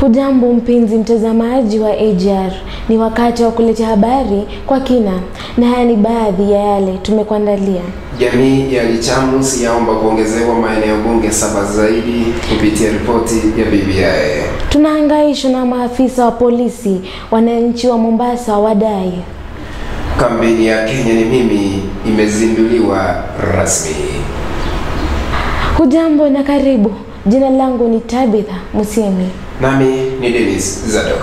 Hujambo mpenzi mtazamaji wa AGR, ni wakati wa kuleta habari kwa kina, na haya ni baadhi ya yale tumekuandalia. Jamii ya Lichamus yaomba kuongezewa maeneo bunge 7 zaidi kupitia ripoti ya BBI. Tunahangaishwa na maafisa wa polisi, wananchi wa Mombasa wadai. Kampeni ya Kenya ni mimi imezinduliwa rasmi. Hujambo na karibu. Jina langu ni Tabitha Musiemi. Nami ni Dennis Zadok.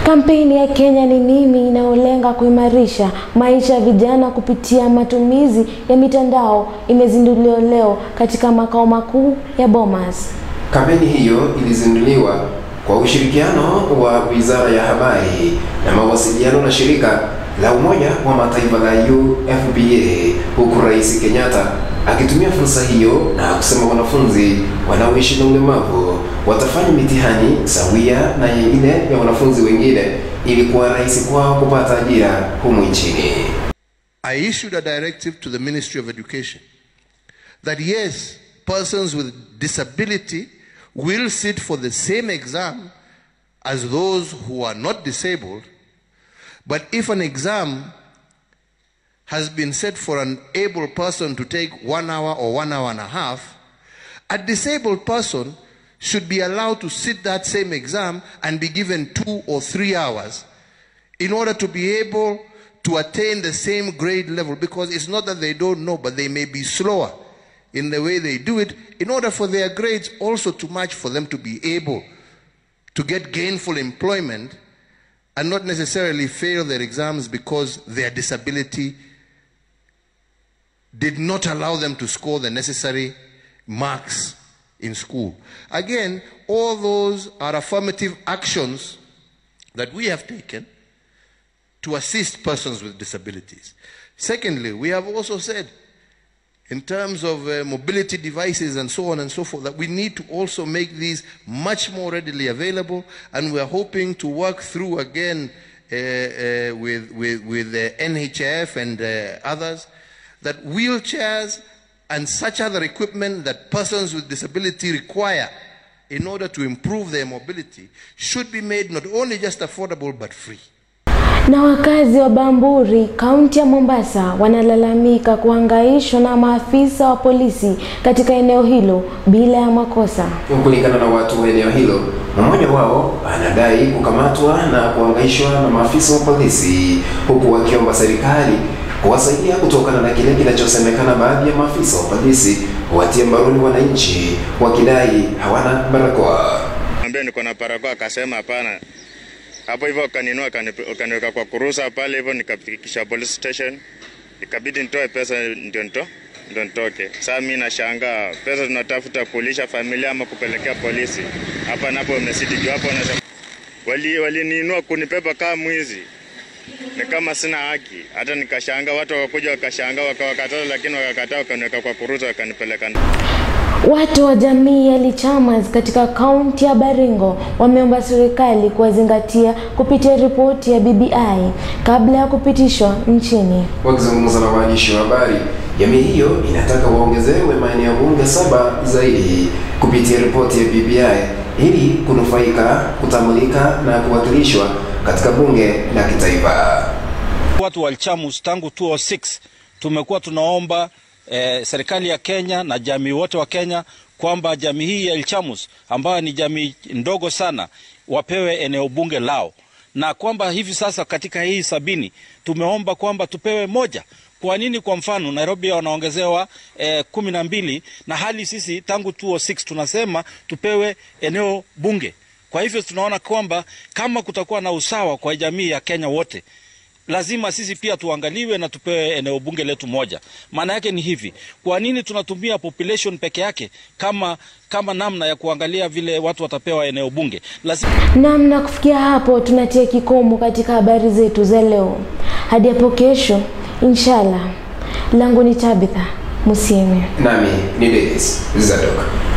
Kampeni ya Kenya ni mimi inayolenga kuimarisha maisha ya vijana kupitia matumizi ya mitandao imezinduliwa leo katika makao makuu ya Bomas. Kampeni hiyo ilizinduliwa kwa ushirikiano wa Wizara ya Habari na Mawasiliano na shirika la Umoja wa Mataifa la UFPA, huku Rais Kenyatta akitumia fursa hiyo na kusema wanafunzi wanaoishi na ulemavu watafanya mitihani sawia na ile ya wanafunzi wengine ili kuwa rahisi kwao kupata ajira humu nchini. I issued a directive to the Ministry of Education that yes, persons with disability will sit for the same exam as those who are not disabled, but if an exam has been set for an able person to take 1 hour or 1 hour and a half, a disabled person should be allowed to sit that same exam and be given 2 or 3 hours in order to be able to attain the same grade level, because it's not that they don't know, but they may be slower in the way they do it, in order for their grades also to match, for them to be able to get gainful employment and not necessarily fail their exams because their disability did not allow them to score the necessary marks in school. Again, all those are affirmative actions that we have taken to assist persons with disabilities. Secondly, we have also said, in terms of mobility devices and so on and so forth, that we need to also make these much more readily available, and we are hoping to work through again with the NHF and others, that wheelchairs and such other equipment that persons with disability require in order to improve their mobility should be made not only just affordable but free. Na wakazi wa Bamburi, kaunti ya Mombasa, wanalalamika kuhangaishwa na maafisa wa polisi katika eneo hilo bila ya makosa. Kulingana na watu wa eneo hilo, mmoja wao anadai kukamatwa na kuhangaishwa na maafisa wa polisi, huku wakiomba serikali kuwasaidia kutokana na kile kinachosemekana baadhi ya maafisa wa polisi watie mbaroni wananchi wakidai hawana barakoa. Ambia niko na barakoa, akasema hapana. Hapo hivyo wakaninua wakaniweka kwa kurusa pale hivyo, nikafikisha police station. Ikabidi nitoe pesa ndio nitoke. Sasa mimi nashangaa, pesa tunatafuta kulisha familia ama kupelekea polisi. Hapa napo wamesiti juu hapo wanasema waliniinua kunibeba kama mwizi. Ni kama sina haki. Hata nikashangaa, watu wakakuja wakashangaa wakawakataza, lakini wakakataa wakaniweka kwa kurusa wakanipeleka. Watu wa jamii ya Lichamas katika kaunti ya Baringo wameomba serikali kuwazingatia kupitia ripoti ya BBI kabla ya kupitishwa nchini. Wakizungumza na waandishi wa habari, jamii hiyo inataka waongezewe maeneo bunge 7 zaidi kupitia ripoti ya BBI ili kunufaika, kutambulika na kuwakilishwa katika bunge la kitaifa. Watu wa Lichamus tangu 2006 tumekuwa tunaomba serikali ya Kenya na jamii wote wa Kenya kwamba jamii hii ya Ilchamus ambayo ni jamii ndogo sana wapewe eneo bunge lao, na kwamba hivi sasa katika hii 70 tumeomba kwamba tupewe moja. Kwa nini kwa mfano Nairobi wanaongezewa 12 na hali sisi tangu 2006 tunasema tupewe eneo bunge? Kwa hivyo tunaona kwamba kama kutakuwa na usawa kwa jamii ya Kenya wote, lazima sisi pia tuangaliwe na tupewe eneo bunge letu moja. Maana yake ni hivi, kwa nini tunatumia population peke yake kama namna ya kuangalia vile watu watapewa eneo bunge? Lazima. Namna kufikia hapo tunatia kikomo katika habari zetu za leo. Hadi hapo kesho inshallah. Langu ni Tabitha Musiemi. Nami ni Dennis Zadok.